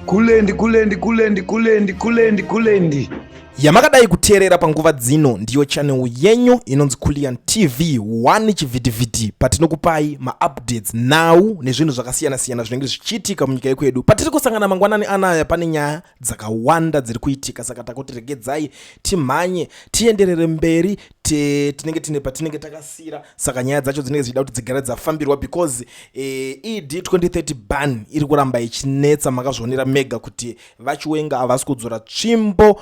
Kulendi, kulendi, kulendi, kulendi, kulendi, kulendi. Yamakadai kuteerera panguva dzino ndiyo channel yenyu inonzi Kulian TV 1 chivhitivhiti, patinokupai maupdates nhau nezvinhu zvakasiyana-siyana zvinenge zvichiitika munyika yekwedu. Patiri kusangana mangwanani anaya, pane nyaya dzakawanda dziri kuitika, saka takuti regedzai timhanye tienderere mberi. Tinenge tine patinenge takasira, saka nyaya dzacho dzinenge dzichida kuti dzigare dzafambirwa because ED 2030 ban iri kuramba ichinetsa. Makazvionera mega kuti VaChiwenga havasi kudzora tsvimbo,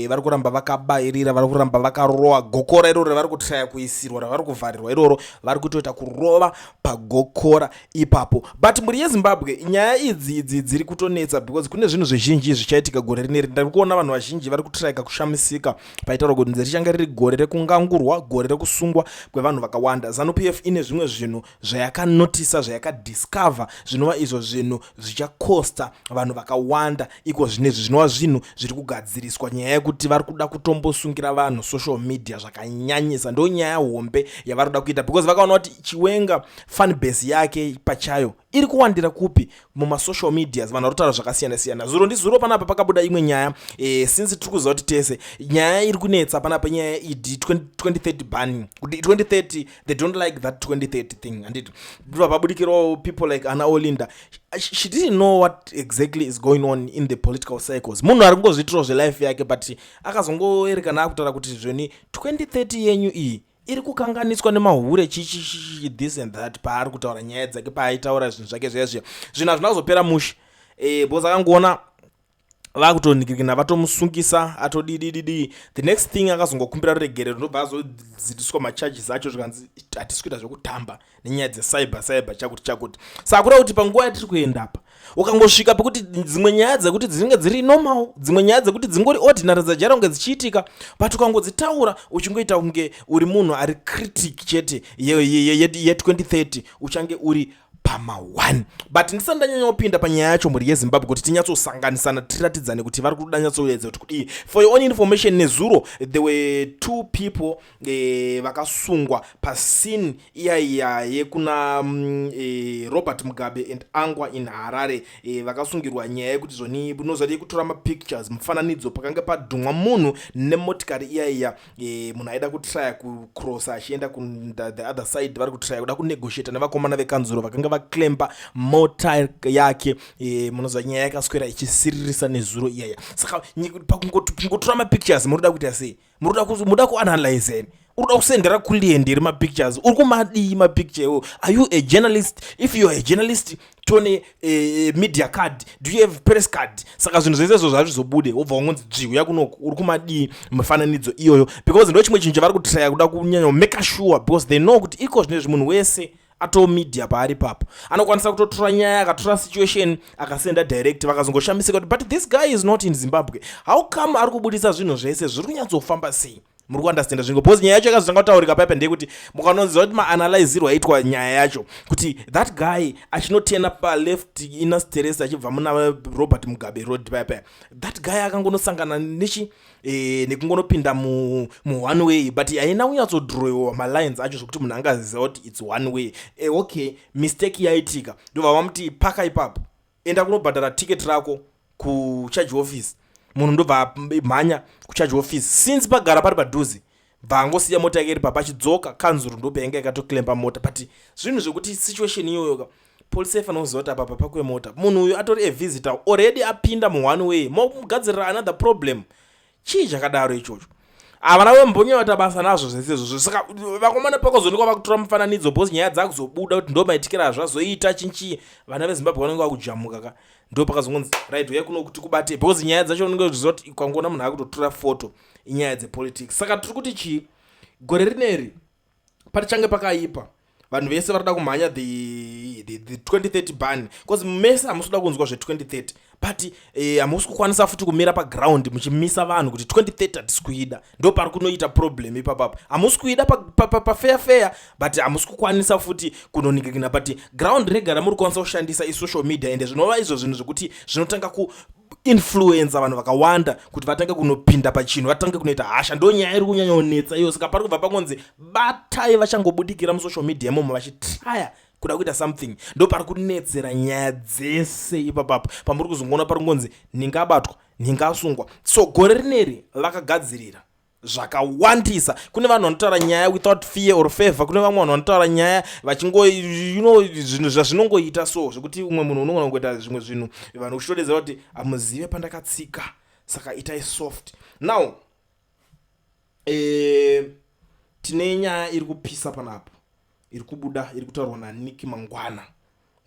vari kuramba vakabayirira, vari kuramba vakarowa gokora iroro ravari kutraya kuisirwa, ravari kuvharirwa iroro. Vari kutoita kurova pagokora ipapo. But mhuri yeZimbabwe, nyaya idzi dziri kutonetsa because kune zvinhu zvizhinji zvichaitika gore rineri. Ndari kuona vanhu vazhinji vari kutrayika kushamisika paitaurwa kuti richange riri gore rekungangurwa, gore rekusungwa kwevanhu vakawanda. ZANU PF ine zvimwe zvinhu zvayakanotisa, zvayakadiscover, zvinova izvo zvinhu zvichakosta vanhu vakawanda iko zvinezvi, zvinova zvinhu zviri kugadziriswa. Nyaya yekuti vari kuda kutombosungira vanhu social media zvakanyanyisa ndo nyaya hombe yavari kuda kuita, because vakaona kuti Chiwenga fan base yake pachayo iri kuwandira kupi? Mumasocial medias. Vanhu vari kutaura zvakasiyana siyana. Zuro ndizuro panapa pakabuda imwe nyaya, since tiri kuziva kuti tese nyaya iri kunetsa panapa, nyaya yeED 2030 ban, kuti 2030, they don't like that 2030 thing, handiti? Ndibva pabudikirawo people like ana Olinda. She didn't know what exactly is going on in the political cycles. Munhu ari kungozviitirawo zvelife yake, but akazongoerekana akutaura kuti zveni 2030 yenyu iyi iri kukanganiswa nemahure, chichichichi, this and that. Paari kutaura nyaya dzake, paaitaura zvinhu zvake zviya zviya, zvinhu hazvina kuzopera mushe, because akangoona vakutonikirikina, vatomusungisa, atodidididi. The next thing akazongokumbira ruregerero, ndobva azodzitiswa macharges acho, zvikanzi hatisi kuita zvekutamba nenyaya dzecyber, cyber chakuti chakuti. Saka kuda kuti panguva yatiri kuendapa, ukangosvika pekuti dzimwe nyaya dzekuti dzinenge dziri normal, dzimwe nyaya dzekuti dzingori ordinary, dzajaira kunge dzichiitika, but ukangodzitaura uchingoita kunge uri munhu ari critic chete ye2030, uchange uri pama1. But ndisati ndanyanya kupinda panyaya yacho, mhuri yeZimbabwe, kuti tinyatsosanganisana, tiratidzane kuti vari kuda nyatsoedza kuti kudii. For your own information, nezuro there were two people vakasungwa pascene iya yekuna Robert Mugabe and Angwa in Harare. Vakasungirwa nyaya yekuti zvoni unoziva yekutora mapictures, mufananidzo, pakanga padhumwa munhu nemotikari iya iya. Munhu aida kutraya kucrossa achienda the other side, vari kutraya kuda kunegotiata nevakomana vekanzuro vakanga vaclampa mota yake. Munoziva nyaya yakaswera ichisiririsa nezuro iyaya. Saka pakungotora mapictures, muri kuda kuita sei? Muda kuanalyze here? Uri kuda kusendera Kuliendi iri mapictures? Uri kumadii mapicture iwo? Are you a journalist? If you are a journalist, tone media card. Do you have press card? Saka zvinhu zvese izvo zvazvizobude, wobva wangonzi dzvi, uya kunoku. Uri kumadii mifananidzo iyoyo? Because ndo chimwe chinhu chavari kutraya kuda kunyanya make sure, because they know kuti iko zvinezvi munhu wese ato media paari papo anokwanisa kutotora nyaya, akatora situation, akasenda direct. Vakazongoshamisika kuti, "But this guy is not in Zimbabwe. How come ari kubudisa zvinhu zvese? Zviri kunyatsofamba sei?" Muri kuunderstanda zvingo? Because nyaya yacho yakazotanga kutaurika paipa ndeyekuti mukanoziva kuti maanalyzirwo aitwa nyaya yacho, kuti that guy achinotena paleft inasteresa achibva muna Robert Mugabe Road paipa, that guy akangonosangana nechi nekungonopinda mu one way, but haina kunyatsodroiwa malines acho zvokuti munhu angaziva kuti it's one way. Okay, mistake yaitika, ndobva vamuti paka ipapo, enda kunobhadhara ticket rako kucharge office. Munhu ndobva mhanya kucharge office, since pagara pari padhuze, bva angosiya mota yake iri papa. Achidzoka, kanzuro ndopainga yakatoclampa mota. But zvinhu zvekuti situation iyoyo, polisi aifanira kuziva kuti apapa pakwemota, munhu uyu atori avisitor already, apinda muone way, momugadzirira another problem. Chii chakadaro ichocho? Havana vembonyota basa nazvo zvese izvozvo. Saka vakomana pakazoonekwa vakutora mufananidzo, because nyaya dzakuzobuda kuti ndo maitikiro azvazoita chinchii, vana veZimbabwe vanenge vakujamuka ka. Ndo pakazongonzi, "Right, uya kuno kuti kubate," because nyaya dzacho unenge uchiziva kuti ukangoona munhu akutotora foto, inyaya dzepolitics. Saka tiri kuti chii? Gore rineri parichange pakaipa. Vanhu vese vari kuda kumhanya the 2030 ban, because mese hamusi kuda kunzwa zve2030, but hamusi kukwanisa futi kumira paground muchimisa vanhu kuti 2030 hatisi kuida. Ndo pari kunoita problem ipapapo. Hamusi kuida pafair fair, but hamusi kukwanisa futi kunonikirina, but ground rega ramuri kukwanisa kushandisa isocial media, ende zvinova izvo zvinhu zvekuti zvinotanga ku influenza vanhu vakawanda kuti vatange kunopinda pachinhu, vatange kunoita hasha. Ndo nyaya iri kunyanyonetsa iyo. Saka pari kubva pangonzi batai vachangobudikira musocial media imomo vachitraya. Kuda kuita something, ndo pari kunetsera nyaya dzese ipapapo. Pamuri kuzongoona pari kungonzi ningabatwa, ningasungwa. So gore rineri vakagadzirira zvakawandisa. Kune vanhu vanotaura nyaya without fear or favor. Kune vamwe vanhu vanotaura nyaya vachingo zvinhu zvazvinongoita. So zvekuti umwe munhu unogona kungoita zvimwe zvinhu, vanhu uchitodedzera kuti hamuzive pandakatsika. Saka itai soft. Now tine nyaya iri kupisa panapo, iri kubuda, iri kutaurwa naNick Mangwana.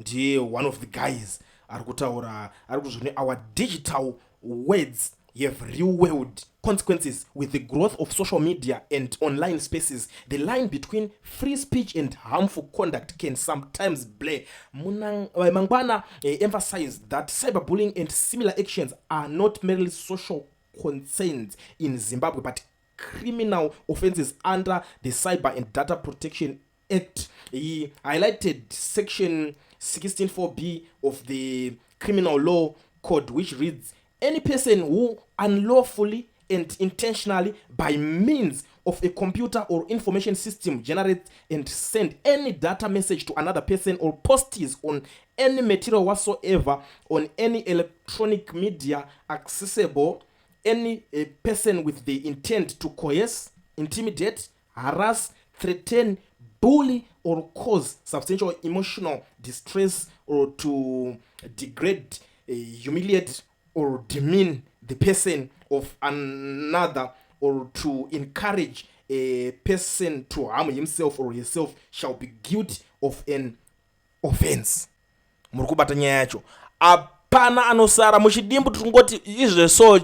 Ndiye one of the guys ari kutaura, ari kuzvoni, "Our digital words have real world consequences. With the growth of social media and online spaces, the line between free speech and harmful conduct can sometimes blur." Mangwana emphasized that cyberbullying and similar actions are not merely social concerns in Zimbabwe but criminal offenses under the Cyber and Data Protection Act. He highlighted section 164B of the Criminal Law Code, which reads, "Any person who unlawfully and intentionally, by means of a computer or information system, generates and send any data message to another person or posts on any material whatsoever on any electronic media accessible any person with the intent to coerce, intimidate, harass, threaten, bully or cause substantial emotional distress or to degrade, humiliate or demean the person of another or to encourage a person to harm himself or herself shall be guilty of an offense." Muri kubata nyaya yacho? Hapana anosara. Muchidimbu tingoti izve. So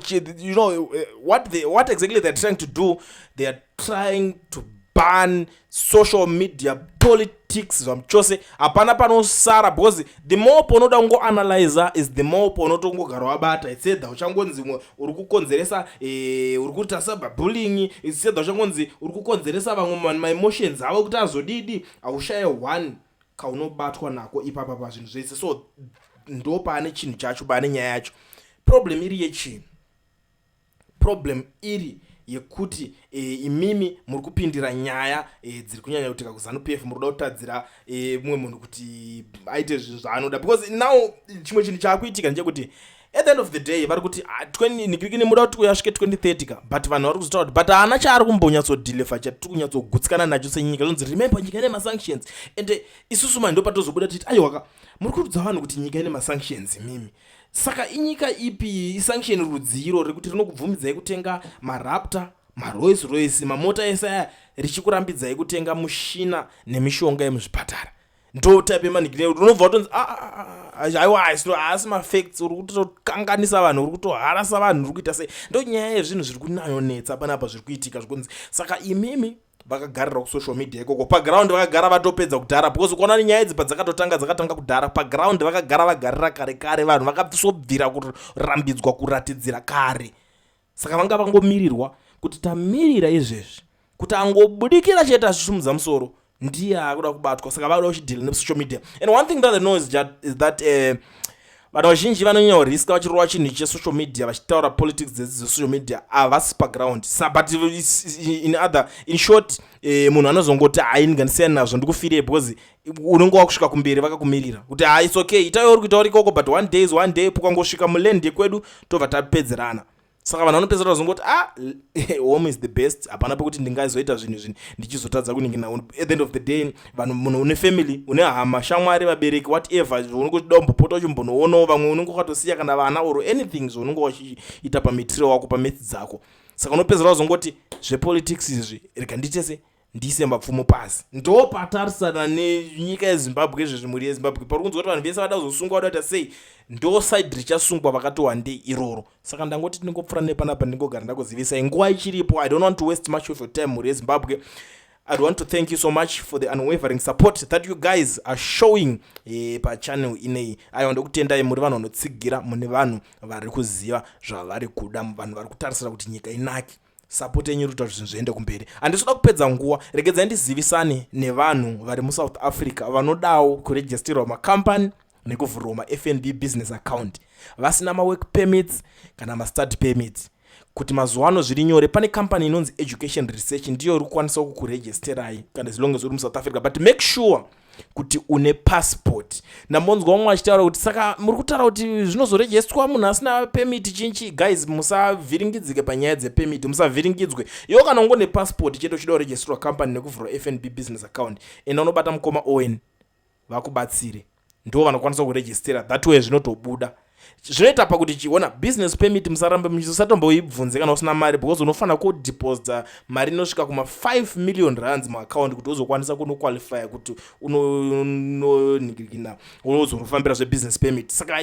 what exactly they're trying to do, they are trying to ban social media politics zvamuchose. Hapana panosara, because the more paunoda kungoanalyza is the more paunotongogara wabata. It's either uchangonzi uri kukonzeresa, uri kuita cyberbullying. It's either uchangonzi uri kukonzeresa vamwe maemotions avo kuti azodidi. Haushaye one kaunobatwa nako ipapa pazvinhu zvese. So ndo paane chinhu chacho, paane nyaya yacho. Problem iri yechii? Problem iri yekuti imimi muri kupindira nyaya dziri kunyanya kuitika kuZANU PF. Muri kuda kutadzira mumwe munhu kuti aite zvinhu zvaanoda, because now chimwe chinhu chaakuitika ndechekuti at the end of the day vari kuti, ah, 20 muda kuti uyo asvike 2030 ka, but vanhu vari kuzotaura kuti but haana chaari kumbonyatsodeliver chatiri kunyatsogutsikana nacho senyika. Zvonzi, remember, nyika ine masanctions, and isusu mani ndo patozobuda tichiti, aiwaka, muri kuudza vanhu kuti nyika ine masanctions imimi. Saka inyika ipi, isanction rudziro rekuti rinokubvumidzai kutenga maRaptor, maRolls Royce, mamota ese aya, richikurambidzai kutenga mushina nemishonga yemuzvipatara? Ndo type yemanhikine unobva watonzi, ah, ah, ah, aiwa, haasi mafacts. Uri kutokanganisa vanhu, uri kutoharasa vanhu, uri kuita sei? Ndo nyaya yezvinhu zviri kunayonetsa panapa zviri kuitika zvikunzi. Saka imimi vakagarira kusocial media ikoko, paground vakagara vatopedza kudhara, because kuona nyaya idzi padzakatotanga, dzakatanga kudhara. Paground vakagara vagarira kare kare. Vanhu vakasobvira kurambidzwa kuratidzira kare. Saka vanga vangomirirwa kuti tamirira izvezvi kuti angobudikira chete achisumudza musoro, ndiye akuda kubatwa. Saka vakuda kuchideala nesocial media. And one thing that I know is that vanhu vazhinji vanonyanya kuriska vachirova chinhu chesocial media, vachitaura politics dzesocial media, havasi paground. But in short, munhu anozongoti, "Hai, ndingandisiyani nazvo, ndikufirei," because unenge wakusvika kumberi vakakumirira kuti, "Ha, it's okay, itaiwo uri kuita uri ikoko, but one day is one day, pukangosvika muland yekwedu tobva tapedzerana." Saka vanhu vanopedzera vazongoti, "Ah, home is the best. Hapana pekuti ndingazoita zvinhu izvi ndichizotadza kuningina." At the end of the day, vanhu, munhu une family, une hama, shamwari, vabereki, whatever, unenge uchida kumbopota uchimbonoonawo vamwe, unenge wakatosiya kana vana or anything zvaunenge wachiita pamitiro wako, pametsi dzako. Saka unopedzera wazongoti, "Zvepolitics izvi rega ndiite ndiise mapfumo pasi." Ndo patarisana nenyika yeZimbabwe izvezvi. Mhuri yeZimbabwe, pari kunzwa kuti vanhu vese vada kuzosungwa, vada kuita sei, ndo side richasungwa vakati wandei iroro. Saka ndangoti ndingopfuura nepanapa, ndingogara ndakuzivisai nguva ichiripo. I don't want to waste much of your time, mhuri yeZimbabwe. I'd want to thank you so much for the unwavering support that you guys are showing pachannel inei. Aiwa, ndokutendai. Muri vanhu vanotsigira, mune vanhu vari kuziva zvavari kuda, vanhu vari kutarisira kuti nyika inake. Support yenyu iri kuita kuti zvinhu zviende kumberi. Handisi kuda kupedza nguva. Regedzai ndizivisane nevanhu vari muSouth Africa vanodawo kuregisterwa makambani nekuvhurwa maFNB business account, vasina mawork permits kana mastudy permits, kuti mazuva ano zviri nyore. Pane kambani inonzi Education Research, ndiyo iri kukwanisa kukuregisterai kana as long as uri muSouth Africa. But make sure Kuti une passport. Ndambonzwa umwe achitaura kuti saka muri kutaura kuti zvinozorejestwa munhu asina permit chinchi. Guys, musavhiringidzike panyaya dzepermit, musavhiringidzwe. Iwo kana ungone passport chete, uchida kuregisterwa company nekuvhurwa FNB business account, enda unobata mukoma Owen vakubatsire. Ndo vanokwanisa kurejistera that way, zvinotobuda. Zvinoita pakuti chiona business permit, musarambe musatomboibvunze kana usina mari, because unofanira kudeposita mari inosvika kuma5 million rands muaccount kuti uzokwanisa kunoqualifya kuti unonhingirikina, unozonofambira zvebusiness permit. Saka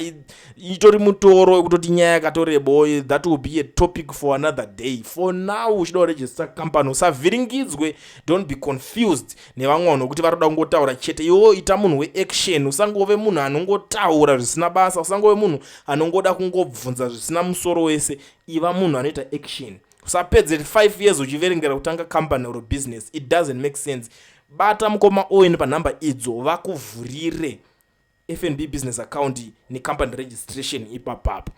itori mutoro wekutoti nyaya yakatorebo. That will be a topic for another day. For now, uchida kuregister company, usavhiringidzwe. Don't be confused nevamwe vanhu vekuti vari kuda kungotaura chete. Iwo ita munhu weaction, usangove munhu anongotaura zvisina basa, usangove munhu anongoda kungobvunza zvisina musoro wese. Iva munhu anoita action. Usapedze 5 years uchiverengera kutanga company or business. It doesn't make sense. Bata mukoma Owen panhamba idzo, vakuvhurire FNB business account necompany registration ipapapo,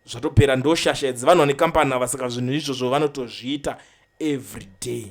zvatopera. Ndoshasha idzi, vanhu vane company ava, saka zvinhu izvozvo vanotozviita every day.